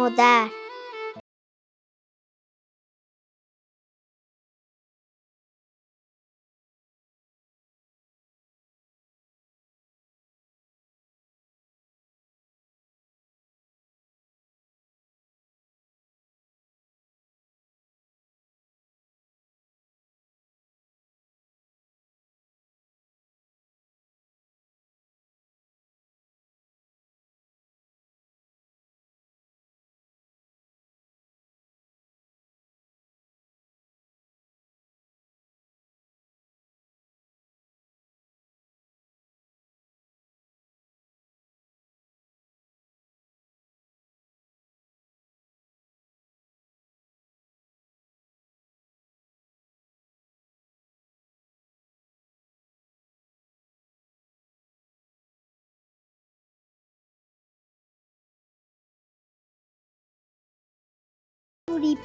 Модар.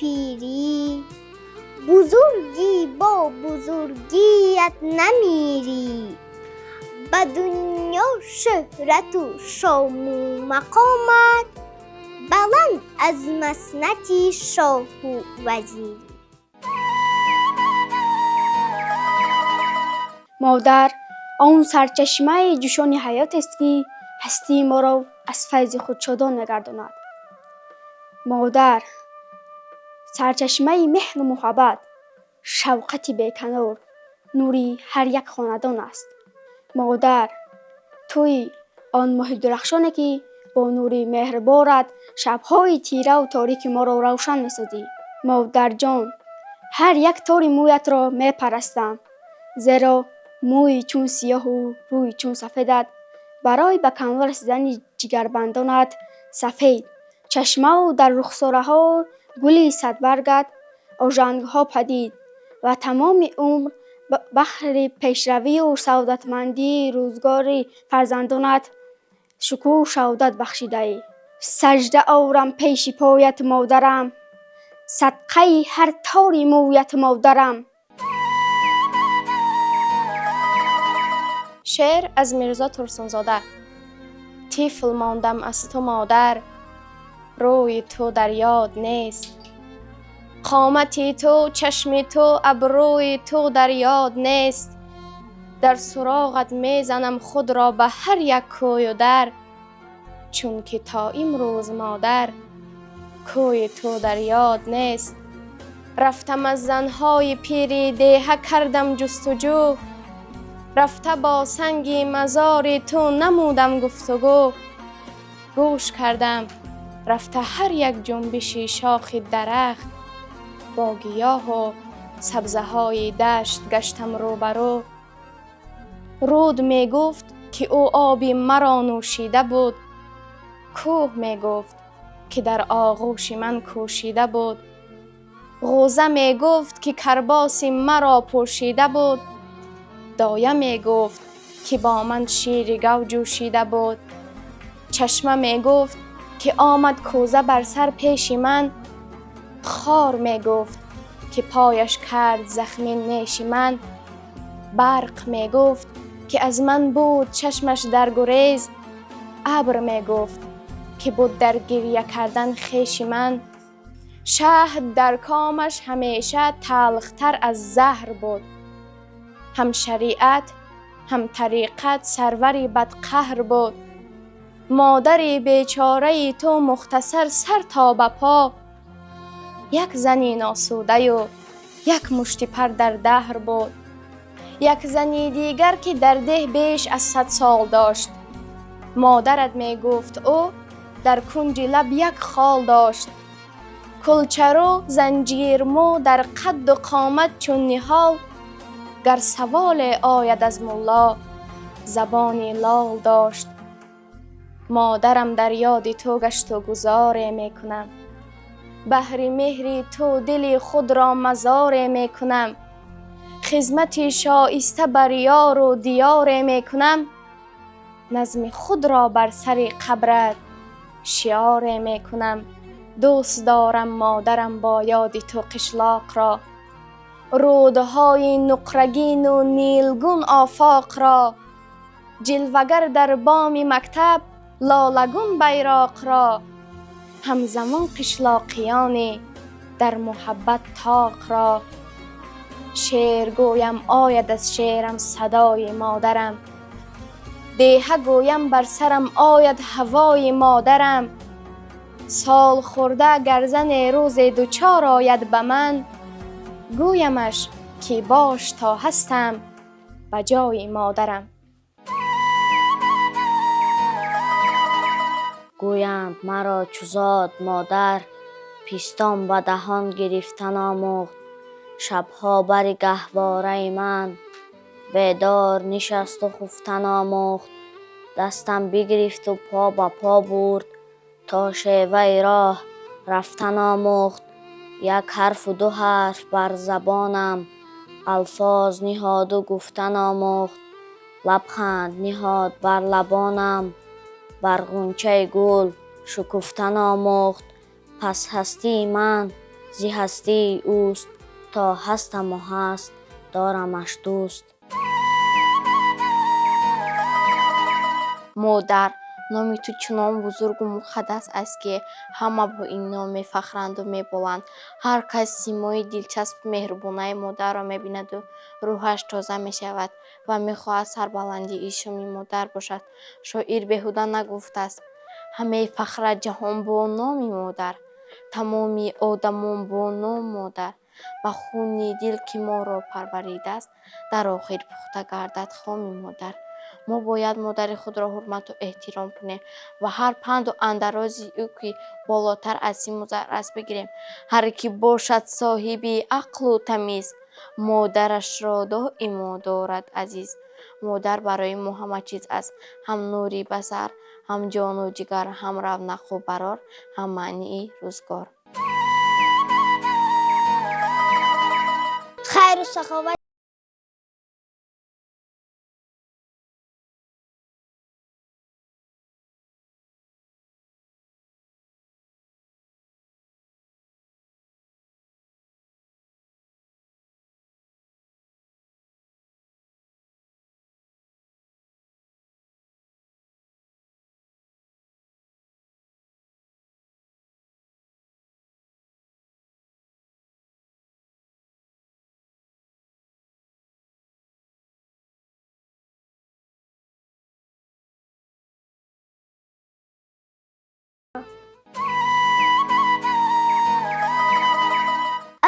Пирӣ, бузургӣ бо бузургият намирӣ. Ба дунё шӯҳрату шому мақомат баланд аз маснати шоҳу вазирӣ. Модар он сарчашмаи ҷӯшони ҳаётест, ки ҳастии моро аз файзи худ шодон мегардонад. Модар сарчашмаи меҳру муҳаббат, шавқати беканор, нури ҳар як хонадон аст. Модар туи он моҳи дурахшоне, ки бо нури меҳрборат шабҳои тираву торики моро равшан месозӣ. Модарҷон, ҳар як тори мӯятро мепарастам, зеро мӯи чун сиёҳу рӯи чун сафедат барои ба камол расидани ҷигарбандонат сафед чашмаву дар рухсораҳо гули садбаргат ожангҳо падид ва тамоми умр баҳри пешравию саодатмандии рӯзгори фарзандонат шукӯҳу шаҳодат бахшидаӣ. Сажда орам пеши поят, модарам, садқаи ҳар тори мӯят, модарам. Шеър аз Мирзо Турсунзода. Тифл мондам аз ту, модар, рӯи ту дар ёд нест. Қомати ту, чашми ту, абрӯи ту дар ёд нест. Дар суроғат мезанам худро ба ҳар як кӯю дар, чунки то имрӯз, модар, кӯи ту дар ёд нест. Рафтам аз занҳои пири деҳа кардам ҷустуҷӯ, рафта бо санги мазори ту намудам гуфтугӯ. Гӯш кардам рафта ҳар як ҷунбиши шохи дарахт, бо гиёҳу сабзаҳои дашт гаштам рӯбарӯ. Руд мегуфт, ки ӯ оби маро нӯшида буд, кӯҳ мегуфт, ки дар оғӯши ман кӯшида буд, ғӯза мегуфт, ки карбоси маро пӯшида буд, доя мегуфт, ки бо ман шири гав ҷӯшида буд, чашма мегуфт, ки омад кӯза бар сар пеши ман, хор мегуфт, ки пояш кард захми неши ман, барқ мегуфт, ки аз ман буд чашмаш дар гурез, абр мегуфт, ки буд дар гиря кардан хеши ман. Шаҳд дар комаш ҳамеша талхтар аз заҳр буд, ҳам шариат, ҳам тариқат сарвари бадқаҳр буд. Модари бечораи ту мухтасар сар то ба по як зани носудаю як мушти пар дар даҳр буд. Як зани дигар, ки дар деҳ беш аз 100 сол дошт, модарат мегуфт, ӯ дар кунҷи лаб як хол дошт. Кулчару занҷирмӯ дар қадду қомат чун ниҳол, гар саволе ояд аз мулло забони лол дошт. Модарам, дар ёди ту гашту гузоре мекунам, баҳри меҳри ту дили худро мазоре мекунам, хизмати шоиста бар ёру диёре мекунам, назми худро бар сари қабрат шиёре мекунам. Дӯст дорам, модарам, бо ёди ту қишлоқро, рӯдҳои нуқрагину нилгун офоқро, ҷилвагар дар боми мактаб лолагун байроқро, Ҳамзамон қишлоқиёне дар муҳаббат тоқ ро. Шеър гӯям ояд аз шеърам садои модарам. Деҳа гӯям бар сарам ояд ҳавои модарам. Сол хӯрда гарзане рӯзе дучор ояд ба ман, гӯямаш ки бош то ҳастам ба ҷои модарам. Гӯянд маро чу зод модар, пистон ба даҳон гирифтан омӯхт. Шабҳо бари гаҳвораи ман бедор нишасту хуфтан омӯхт. Дастам бигирифту по ба по бурд, то шеваи роҳ рафтан омӯхт. Як ҳарфу ду ҳарф бар забонам алфоз ниҳоду гуфтан омӯхт. Лабханд ниҳод бар лабонам бар ғунчаи гул шукуфтан омӯхт. Пас ҳастии ман зи ҳастии ӯст, то ҳастаму ҳаст дорамаш дӯст. Модар, номи ту чунон бузургу муқаддас аст, ки ҳама бо ин ном мефахранду меболанд. Ҳар кас симои дилчаспу меҳрубонаи модарро мебинаду рӯҳаш тоза мешавад ва мехоҳад сарбаландии шоми модар бошад. Шоир беҳуда нагуфтааст: ҳамаи фахрат ҷаҳон бо номи модар, тамоми одамон бо ном модар. Ба хуни дил ки моро парваридааст, дар охир пухта гардад хоми модар. Мо бояд модари худро ҳурмату эҳтиром кунем ва ҳар панду андарози ӯ, ки болотар аз симу зар аст, бигирем. Ҳар кӣ бошад соҳиби ақлу тамиз, модарашро доимо дорад азиз. Модар барои мо ҳама чиз аст, ҳам нури басар, ҳам ҷону ҷигар, ҳам равнақу барор, ҳам маънии рӯзгор. Хайру саховат.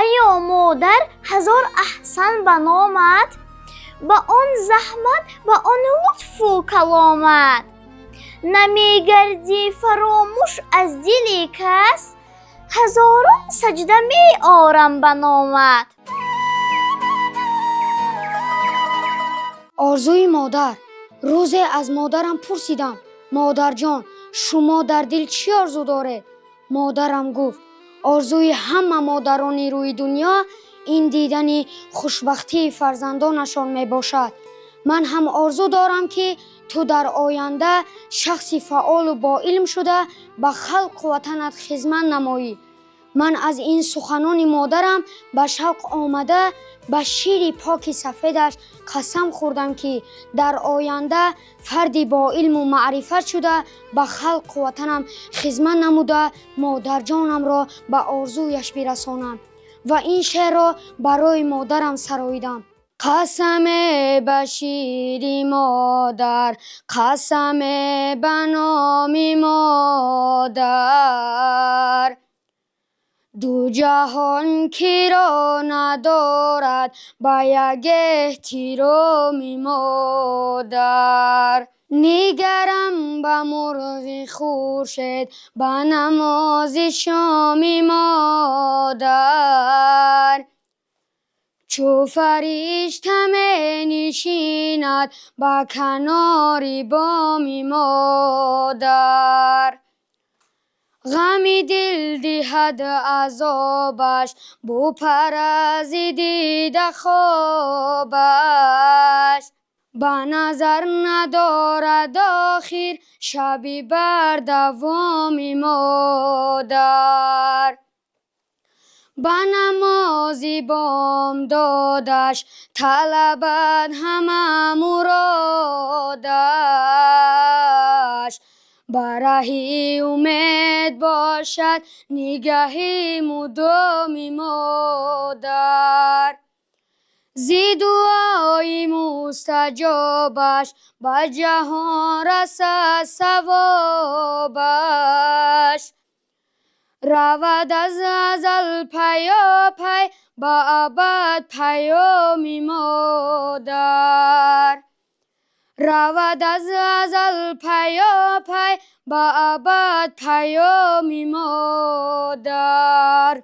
Айё модар, ҳазор аҳсан ба номат, ба он заҳмат, ба он лутфу каломат. Намегардӣ фаромӯш аз дили кас, ҳазорон саҷда меорам ба номат. Орзуи модар. Рӯзе аз модарам пурсидам: модарҷон, шумо дар дил чӣ орзу доред? Модарам гуфт: орзуи ҳама модарони рӯи дунё ин дидани хушбахтии фарзандонашон мебошад. Ман ҳам орзу дорам, ки ту дар оянда шахси фаъолу боилм шуда ба халқу ватанат хизмат намоӣ. Ман аз ин суханони модарам ба шавқ омада, ба шири поки сафедаш қасам хӯрдам, ки дар оянда фарди боилму маърифат шуда ба халқу ватанам хизмат намуда, модарҷонамро ба орзуяш бирасонам. Ва ин шеърро барои модарам сароидам. Қасаме ба шири модар, қасаме ба номи модар, ду ҷаҳон киро надорад ба як эҳтироми модар. Нигарам ба мурғи хуршед, ба намози шоми модар, чу фаришта менишинад ба канори боми модар. Ғами дил диҳад азобаш, бупарази дида хобаш, ба назар надорад охир шаби бардавоми модар. Ба намози бомдодаш талабад ҳама муродаш. Ба раҳи умед бошад нигаҳи мудоми модар. Зи дуои мустаҷобаш ба ҷаҳон расад савобаш. Равад аз азал паёпай ба абад паёми модар. Равад аз азал паёпай ба абад паёми модар.